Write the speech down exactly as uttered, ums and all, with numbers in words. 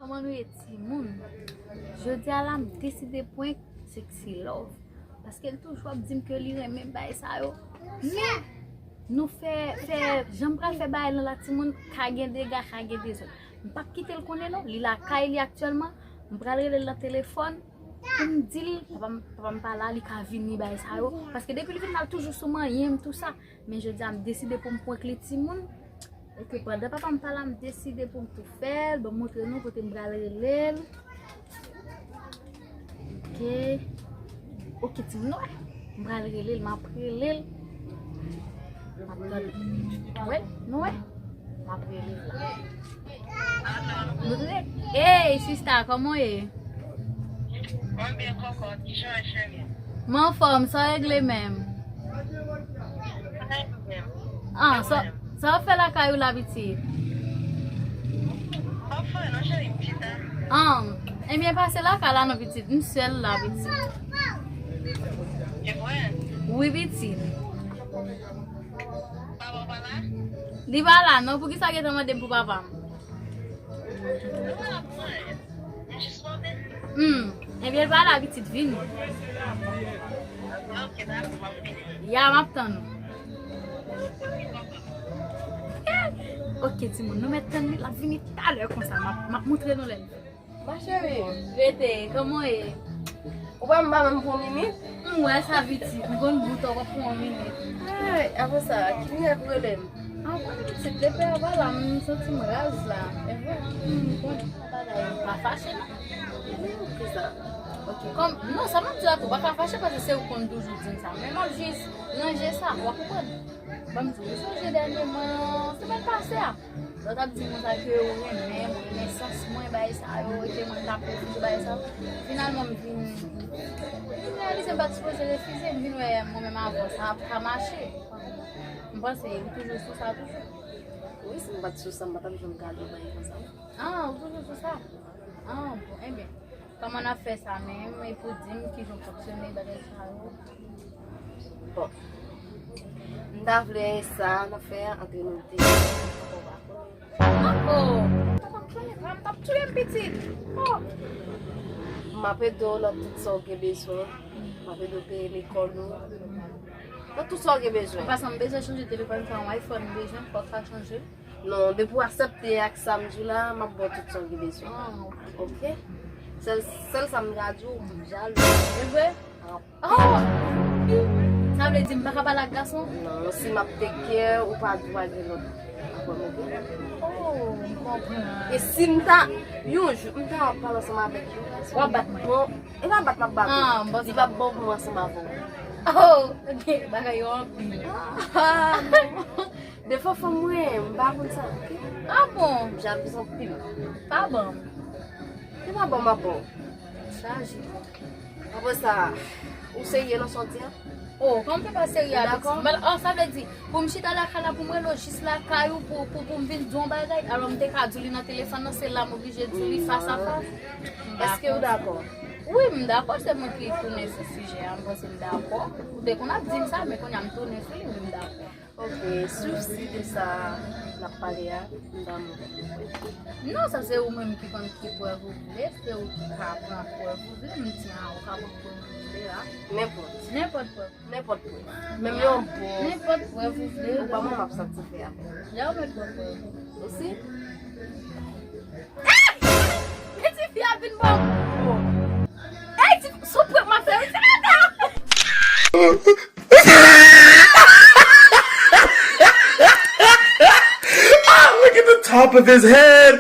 Kòman nou ye, timoun? Jodi a la, m deside prank Sexy Love. Paske l toujou ap di m ke li renmen bay sa yo. Men, nou fè, fè, jan m pral fè bagay lan la, timoun, ka gen dega, ka gen dezòd. M p ap kite l konnen non, li lakay li aktyèlman. M pral rele l nan telefòn pou m di l, papa m, papa m pa la, li ka vini bay sa yo. Paske depi l vin la, l toujou sou manyen m, tou sa. Men jodi a, m deside pou m prank li, timoun. Epi pandan papa m pa la, m deside pou m tou fè l. Ban m montre nou kote m pral rele l. Ok. Ok, timoun, nou wè. M pral rele l, m ap rele l. M ap tann. Wè, nou wè. M ap rele l la. Nou tande? Hey, sista, kòman w ye? Mwen byen, kòkòt, kijan w ye, cheri? Mwen anfòm, sa w regle menm? Anyen menm. Ah, sa, sa w ap fè lakay ou la, pitit? Mwen fè non, cheri, m chita. Ah, ebyen, pase lakay la non, pitit. M sèl la, pitit. E vre? Wi, pitit. Papa w pa la? Li pa la non, poukisa w gentan mande m pou papa m? Hmm. Ebyen, l pa la, pitit, vini. Ya, m ap tann ou. Ok, timoun, nou mèt tann li, l ap vini talè konsa, m ap, m ap montre nou lè l vini. Ma chérie. Rete, kòman w ye? Ou pa m pa menm pou yon minit? M wè sa, pitit, m konn bout w ap pran yon minit. Ay, apre sa, ki mwen pou rele m? Anpwen pitit, depi avan la, m santi m raz la. E vre? M konn pa fache non. Kisa? Ok, kòm, non, sa m ap di la tou, pa ka fache paske se ou konn toujou di m sa. Men m ap jis ranje sa, w ap konprann. Ban m di w, ou sonje dènyèman, semèn pase a, lè w t ap di m konsa ke ou renmen m, ou renmen sans mwen, bagay sa yo, e ke mwen t ap refize bagay sa yo. Finalman, m vin, m vin reyalize m pa t sipoze refize, m vin wè mwen menm avan sa ap ka mache. M panse ou toujou sou sa toujou. Wi, si m pa t sou sa, m pa t ap janm gade w bagay konsa. Ah, ou toujou sou sa? Ah, bon, ebyen. Kòman n ap fè sa menm? E pou di m kijan w fonksyone bagay sa yo? Bon. M ta vle sa n ap fè antre nou de. Oh, oh. M t ap touye m pitit. Oh. M ap ede w nan tout sa w gen bezwen. M ap ede w peye lekòl ou. Nan tout sa w gen bezwen. An pasan, m bezwen chanje telefòn sa, yon iPhone m bezwen, fòk sa chanje. Non, depi w aksepte ak sa m di w la, m ap ba w tout sa w gen bezwen. Ah, ok. Ok? Sèl, sèl sa m ka di w, ou p ap jalou. E vre? Ah. Oh! Sa vle di m pa ka pale ak gason? Non, si m ap take care, ou pa dwe gen lòt apre m, ok? Oh, m konprann. E si m ta, yon jou, m ta pale ansanm avèk yon gason. W ap bat mwen? Bon, e pa bat m ap bat ou. Ah, m panse li p ap bon pou mwen ansanm avè w. Oh, ok, bagay yo anpil. Ah, non. Defwa fanm mwen, m pa konn sa, ok? Ah bon? M jalouze anpil. Pa ban m. Se pa ban m ap ban w. Chaje. Apre sa, ou serye nan sa w di a? Oh, kòman m fè pa serye avèk sa? Ou dakò? Mwen, oh, sa vle di, pou m chita lakay la, pou m rele w jis lakay ou, pou, pou, pou m vin di w yon bagay, alò m te ka di w li nan telefòn nan, se la m oblije di w li fas a fas. Èske ou dakò? Wi, m dakò, se mwen ki tounen sou sijè a, m panse m dakò. Ou te konn ap di m sa, men kounye a m tounen sou li, wi, m dakò. Ok, sou sijè sa n ap pale a, m damou. Non, sa se ou menm ki konn ki prèv ou vle, se ou ki ka pran prèv ou vle, m di a, ou ka pran prèv ou vle la. Nenpòt. Nenpòt prèv. Nenpòt prèv. Menm yon bon. Nenpòt prèv ou vle. Ou pa mwen m ap satisfè avè l. Ya, ou mèt pran prèv. Osi? Men tifi a vin bò. Ey, ti, sou prank m ap fè, wi, ti madanm. Ah, look at the top of his head.